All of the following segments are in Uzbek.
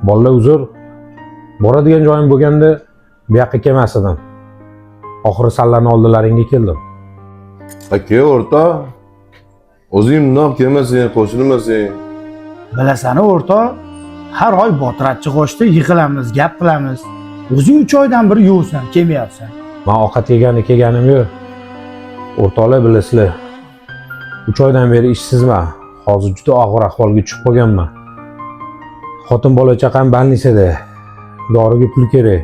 Bolalar, uzr. Boradigan joyim bo'lganda bu yoqqa kelmas edim. Oxiri sanlarni oldilaringga keldim. Aka, o'rtoq. O'zing bundoq kelmasang, qo'shilmasang. Bilasani o'rtoq, har oy Botir achchiq yig'ilamiz, gap qilamiz. O'zing 3 oydan beri yo'qsan, kelmayapsan. Man ovqat yegani kelganim yo'q. O'rtoqlar, bilasizlar. 3 oydan beri ishsizman. Hozir juda og'ir ahvolga tushib qolganman. Xotin bola chaqam больница da. Doriga pul kerak.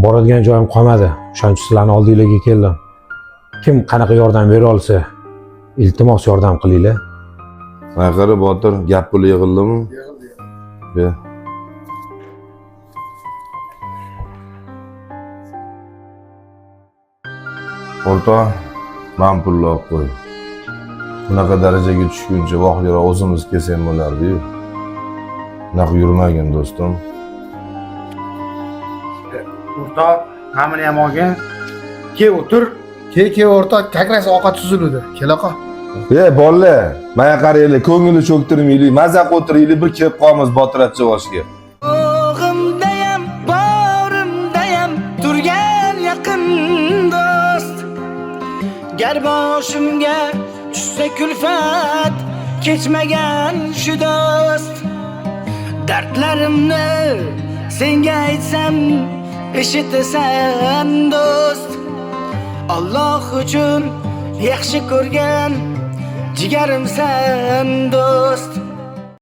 Boradigan joyim qolmadi. O'shaning uchun sizlarni oldinglarga keldim. Kim qanaqa yordam bera olsa, iltimos, yordam qilinglar. Mana qara, Botir, gap puli yig'ildimi? Yig'ildi. Ber. O'rtoq, man pulni olib qo'y. Bunaqa darajaga tushguncha vaqtliroq o'zimiz kelsak bo'lardi-yu. Bunaqa yurmagin, do'stim. O'rtoq, mana buni ham olgin. Kel, o'tir. Ke, ke o'rtoq, как раз ovqat suziluvdi. Kela qol. Ey bolalar, mana qaranglar, ko'ngilni cho'ktirmaylik, maza qilib o'tiraylik, bir kelib qolamiz Botir Achchiboshga. Yo'g'imdayam, borimdayam turgan yaqin do'st. Gar boshimga tushsa kulfat, kechmagan shu do'st. Dardlarimni senga aytsam, eshitasan do'st. Alloh uchun yaxshi ko'rgan jigarimsan do'st.